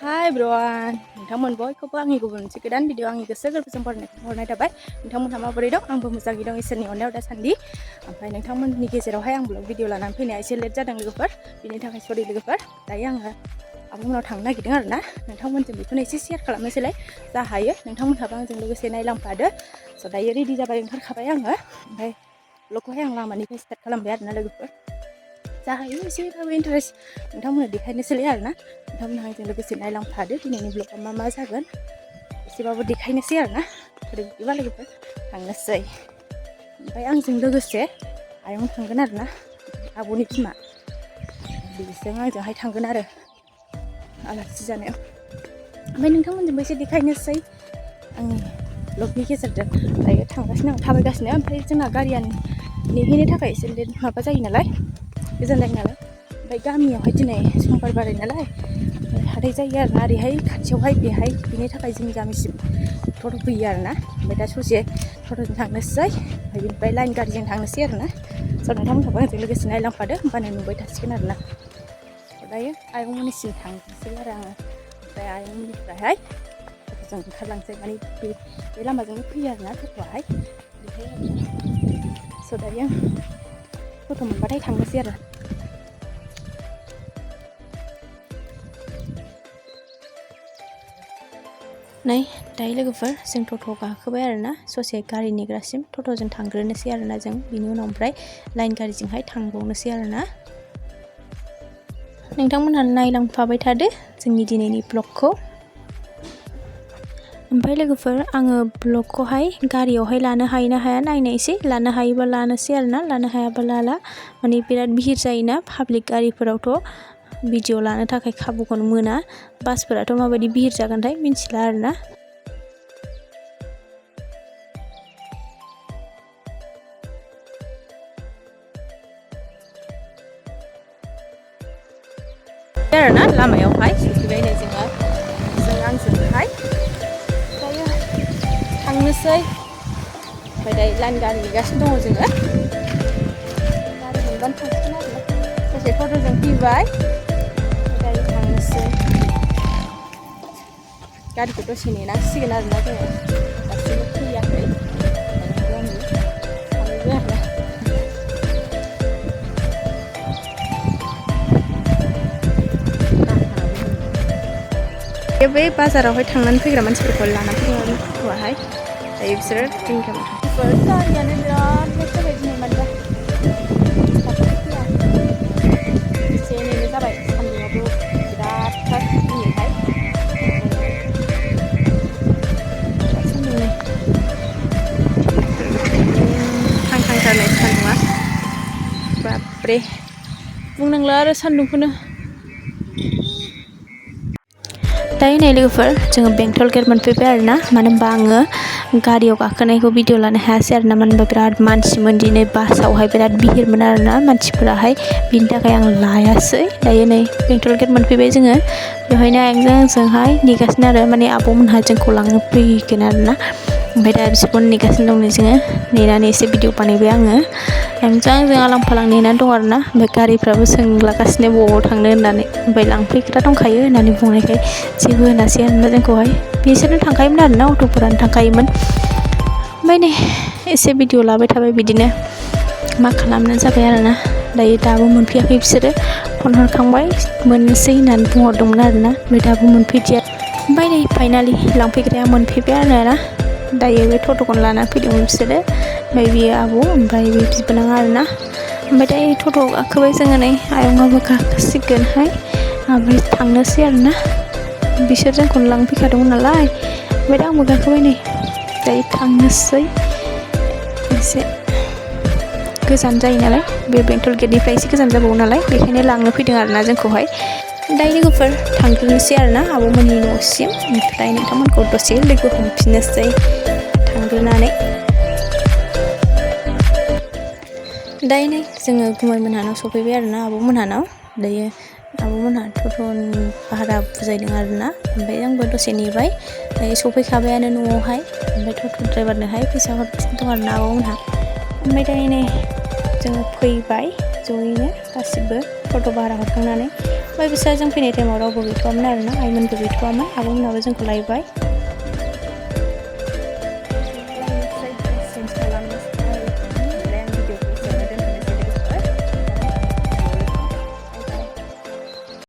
Hi everyone, नोंथांमोन बयखौबो आंनि गुबुन मोनसे गोदान भिडिअ आंनि गोसो गोरबोजों हरनाय थाबाय। नोंथांमोनहा माबोरै दं? आंबो मोजाङै दं इसोरनि अननायाव दासान्दि। ओमफ्राय नोंथांमोननि गेजेरावहाय आं ब्लग भिडिअ लानानै फैनाया एसे लेट जादों लोगोफोर, बिनि थाखाय सरि लोगोफोर। दायो आङो आब'मोनाव थांनो नागिरदों आरोना, नोंथांमोनजों बेखौनो एसे शेयार खालामनोसैलाय जा हायो। नोंथांमोनहाबो आंजों लोगोसे नायलांफादो। स' दायो रेडि जाबाय, ओंखारखाबाय आङो। ओमफ्राय ब्लगखौहाय आं लामानिफ्राय स्टार्ट खालामबाय आरोना लोगोफोर। जा हायो एसेबाबो इन्टारेस्ट नोंथांमोननो देखायनोसैलाय आरोना। नोंथांमोनहा आंजों लोगोसे नायलांफादो, दिनैनि ब्लगआ मा जागोन एसेबाबो देखायनोसै आरोना। बिदिबा लोगोफोर थांनोसै। ओमफ्राय आंजों लोगोसे आयं थांगोन आरोना, आब'नि बिमा। बिजों आंजोंहाय थांगोन आरो आलासि जानायाव। ओमफ्राय नोंथांमोनजोंबो एसे देखायनोसै आंनि ब्लगनि गेजेरजों। दायो थांगासिनो, आं थाबायगासिनो। ओमफ्राय जोंना गारिया नेहैनो थाखाय एसे लेट माबा जायो नालाय, गोजान जायो नालाय। ओमफ्राय गामियावहाय दिनै समबार बाराय नालाय हाथाय जायो आरोना, ओरैहाय खाथियावहाय बेहाय, बिनि थाखाय जोंनि गामिसिम टट' फैयो आरोना। ओमफ्राय दा ससे टट'जों थांनोसै, ओमफ्राय बिनिफ्राय लाइन गारिजों थांनोसै आरोना। स' नोंथांमोनखौबो आंजों लोगोसे नायलांफादो, होमबानो नुबाय थासिगोन आरोना। दायो आयंमोननिसिम थांनोसै आरो आङो। ओमफ्राय आयंमोननिफ्रायहाय टट'जों ओंखारलांसै, माने बे लामाजोंनो फैयो आरोना टट'आहाय बेहाय आरोना। स' दायो टट' मोनबाथाय थांनोसै आरो। नै दायो लोगोफोर जों टट'आव गाखोबाय आरोना, ससे गारि नेग्रासिम टट'जों थांग्रोनोसै आरोना जों। बिनि उनाव ओमफ्राय लाइन गारिजोंहाय थांबावनोसै आरोना। नोंथांमोनहा नायलांफाबाय थादो जोंनि दिनैनि ब्लगखौ। ओमफ्राय लोगोफोर आङो ब्लगखौहाय गारियावहाय लानो हायो ना हाया नायनायसै। लानो हायोबा लानोसै आरोना, लानो हायाबा लाला। माने बिराद भिर जायोना पाब्लिक गारिफोरावथ' भिडिअ लानो थाखाय खाबुखौनो मोना। बासफोराथ' माबायदि भिर जागोनथाय मिन्थिला आरोना। आरोना लामायावहाय सफैबाय नै जों आंजोंहाय दायो थांनोसै। ओमफ्राय दायो लाइन गारि नेगासिनो दङ जोङो। गारि मोनबानो थांसिगोन आरोना। ससे टट'जों फैबाय, दायो थांनोसै। गारिखौ दसे नेनांसिगोन आरोना जोङो, दासिमबो फैयाखै आयंबो आंबो सानैबो आरोना। बे बाजारावहाय थांनानै फैग्रा मानसिफोरखौ लाना फैदों आरो टट'आहाय। दायो बिसोरो जोंनिखौ गारियानो बिराद लेट जाबाय दिनै, मानोबा एसे एनैनो जाबाय। सान्दुङाबो बिरादथार दिनैहाय थांथारनाय सान्दुङा, बाब्रे बुंनांला आरो सान्दुंखौनो। दायो नै लोगोफोर जोङो बेंटल गेट मोनफैबाय आरोना। मानो होनबा आङो गारियाव गाखोनायखौ भिडिअ लानो हायासै आरोना, मानो होनबा बिराद मानसिमोन दिनै। बासावहाय बिराद भिरमोन आरोना मानसिफोराहाय, बिनि थाखाय आं लायासै। दायो नै बेंटल गेट मोनफैबाय जोङो। बेवहायनो आयंजों आंजोंहाय नेगासिनो आरो, माने आब'मोनहा जोंखौ लांनो फैगोन आरोना। ओमफ्राय दा बिसोरखौनो नेगासिनो दं जोङो। नेनानै एसे भिडिअ बानायबाय आङो। आयंजों आंजों आलां फालां नेनानै दं आरोना। ओमफ्राय गारिफ्राबो सोंलागासिनो बबाव थांनो होननानै, ओमफ्राय लांफैग्रा दंखायो होननानै बुंनायखाय जेबो होनासै आरोना जोंखौहाय। बिसोरनो थांखायोमोन आरोना, अट'फोरानो थांखायोमोन। ओमफ्राय नै एसे भिडिअ लाबाय थाबाय बिदिनो, मा खालामनो जाबाय आरोना। दायो दाबो मोनफैयाखै बिसोरो। फन हरखांबाय मोननोसै होननानै बुंहरदोंमोन आरोना, ओमफ्राय दाबो मोनफैदिया। ओमफ्राय नै फाइनालि लांफैग्राया मोनफैबाय आरोना। दायो बे टट'खौनो लानानै फैदोंमोन बिसोरो। ओमफ्राय बेयो आब', ओमफ्राय बे बिबोनां आरोना। ओमफ्राय दायो टट'आव गाखोबाय जोङो नै, आयंआबो गाखोसिगोनहाय। ओमफ्राय थांनोसै आरोना। बिसोर जोंखौनो लांफैखादोंमोन नालाय, ओमफ्राय दा आंबो गाखोबाय नै। दायो थांनोसै। एसे गोजान जायो नालाय, बे बेंटल गेटनिफ्राय एसे गोजान जाबावो नालाय, बेखायनो लांनो फैदों आरोना जोंखौहाय। दायो लोगोफोर थांग्रोनोसै आरोना आब'मोननि न'सिम, ओमफ्राय नोंथांमोनखौ दसे लोगो हमफिननोसै थांग्रोनानै। दायो नै जोङो गुमै मोनहानाव सफैबाय आरोना, आब'मोनहानाव। दायो आब'मोनहा टट'नि भारा बुजायदों आरोना, ओमफ्राय आंबो दसे नेबाय। दायो सफैखाबायानो न'आवहाय। ओमफ्राय टट' ड्राइभारनोहाय फैसा हरगासिनो दं आरोना आब'मोनहा। ओमफ्राय दायो नै जोङो फैबाय जयैनो गासिबो टट' भारा हरखांनानै। ओमफ्राय बिसोर जों फैनाय टाइमाव रावबो गैथ'वामोन आरोना, आइमोनबो गैथ'वामोन, आब'मोनाबो जोंखौ लायबाय।